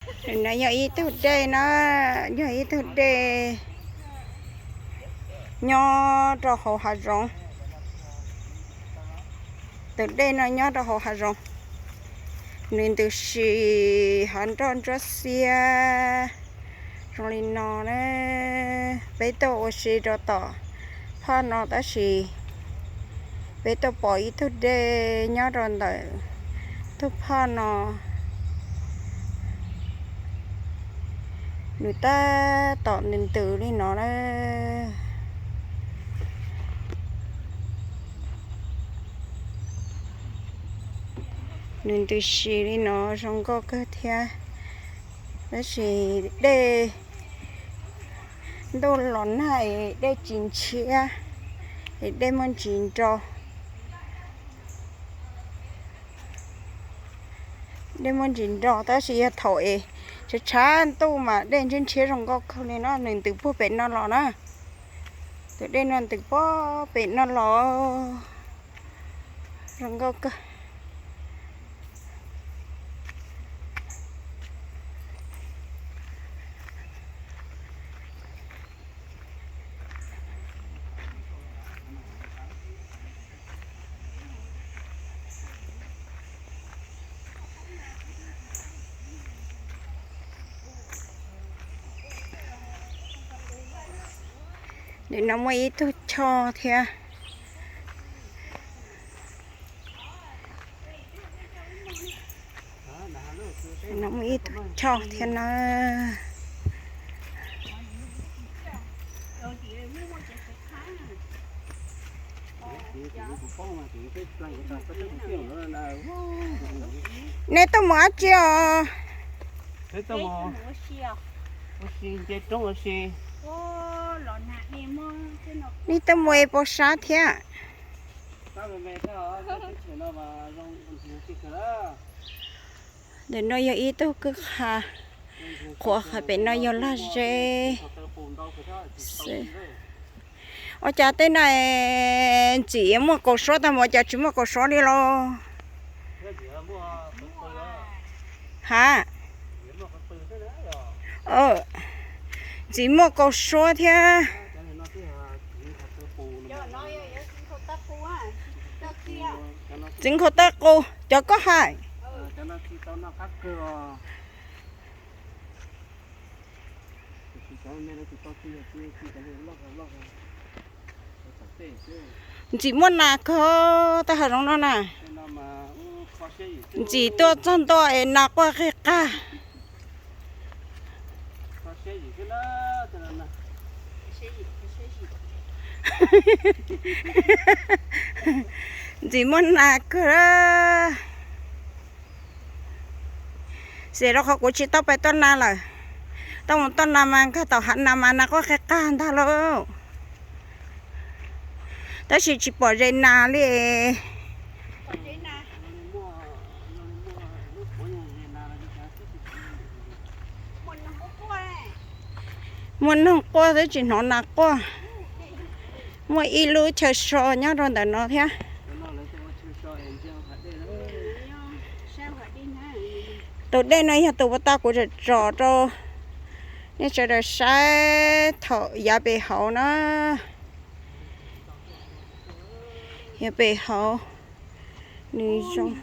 No yog ib tug dej na, yog ib tug dej nyob rau hauv hav zoov. Tus dej no nyob rau hauv hav zoov, nws ntws si hav nroj ntsuab xiab zoo li no na. Peb tuaj ua si rau tom phaj no tab sis peb tuaj pom ib tug dej nyob rau ntawm tus phaj no. Nws tab tom ntws ntws li no na. Nws ntws si li no zoo nkauj kawg thiab. Tab sis dej ntuj los nag es dej tsis ntshiab, es dej muaj ntsis nro. Dej muaj ntsis nro tab sis yog thaum es tshav tshav ntuj mas dej ntshiab ntshiab zoo nkauj kawg li no, nws ntws puag pem no los na. Tus dej no ntws puag pem no los zoo nkauj kawg. Ntawm no muaj ib tug choj thiab. No muaj ib tug choj thiab na. Nej tuaj mus dab tsi os? Nej tuaj mus es pos sab thiab. Ntawm no yog ib tug kwj ha qhuav, qhov pem no yog lag zeb. Ua cas tej no ntxim muaj kaus suab tag mus, ua cas tsis muaj kaus suab li los? Ha, ntxim muaj kaus suab thiab. Txiv nkhaus tawb qus cov koj hais. Ntxim muaj nas kawg tej hav zoov no na. Ntxim tuaj txog ntua es nas quaj qig qag. Ntxim muaj nas kawg. Xes rau qhov kuv tsis tau pais tuaj nas lawm. Tuaj mus tuaj nas mas nkag tom hav nas mas nas quaj qig qag ntag lauj. Tab sis tsis pom zes nas li. Muaj noog quaj twb tsis hnov nas quaj. Muaj ib lub chaw so nyob rau ntawm no thiab. Tus dej no yog tus puas tau kuv tsom tsom rau nej sawv daws saib thaum yav pem hauv na. Yav pem hauv nws zoo.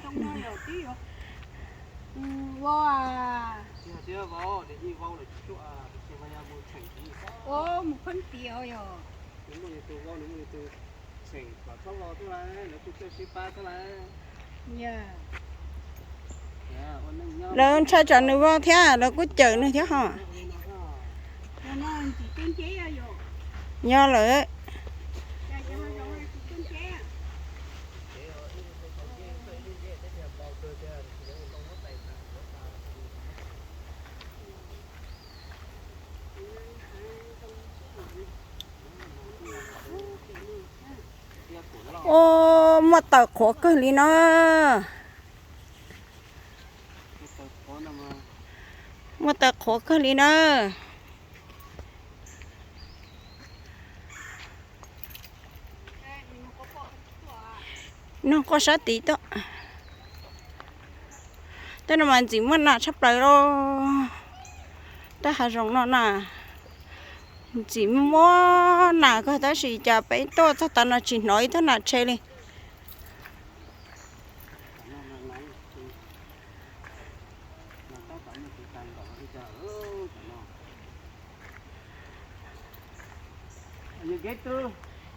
Lawv ntshai tsam nws vau thiab lawv kuj cawm nws thiab ho. Yog lawm. Ua, muaj taws qhuav kawg li na. Muaj taws qhuav kawg li na. Noog quaj sab tid tuaj. Tej no mas ntxim muaj nas tshaj plaws lauj. Hav zoov no na, ntxim muaj nas kawg tab sis cas peb tuaj txog tav no tsis hnov ib tug nas tshe li.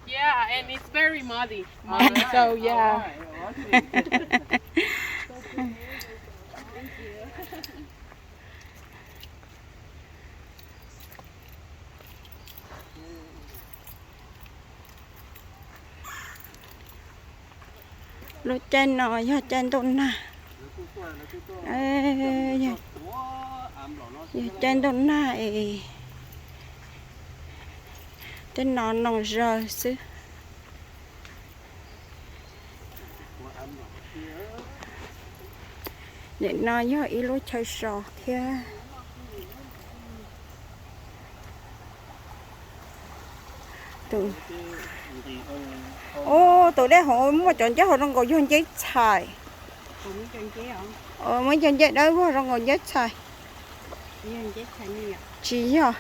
Yeah, and it's very muddy. So, yeah. Lub caij no yog caij ntuj nag, yog caij ntuj nag es tej no noo zawg xwb. Nim no yog ib lub chaw so thiab. Tus dej hauv muaj cov nceb hauv zoo nkaus yog nceb txhais. Muaj cov nceb dawb vog zoo nkaus nceb txhais. Tsis yog.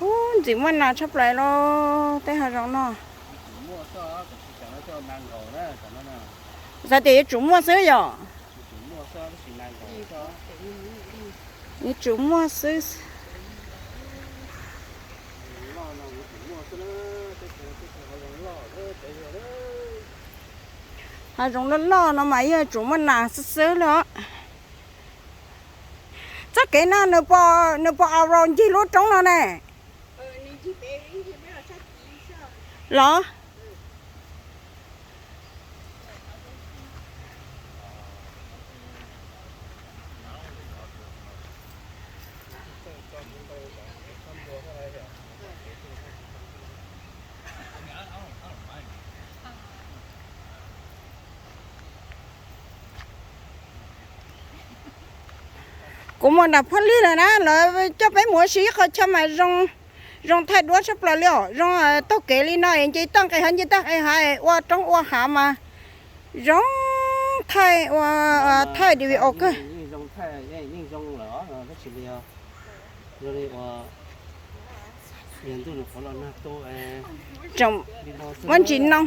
Ub, ntxim muaj nas tshaj plaws los tej hav zoov no. Xav tias yuav tsum muaj xwb yom. Yuav tsum muaj xwb. Hav zoov loj loj no mas yeej tsum muaj nas xwb xwb li os. Txoj kev no nws puas, nws puas au rau ncig lub roob no ne? Los? Kuv mus nram Phaj Lij lawm na, lawv coj peb mus ua si ib qho chaw mas zoo, zoo thaij duab tshaj plaws li os, zoo taug kev li no es nce toj nqes hav nce toj nqes hav ua roob ua hav mas zoo thaij ua, thaij video kawg. Muab ntsis no.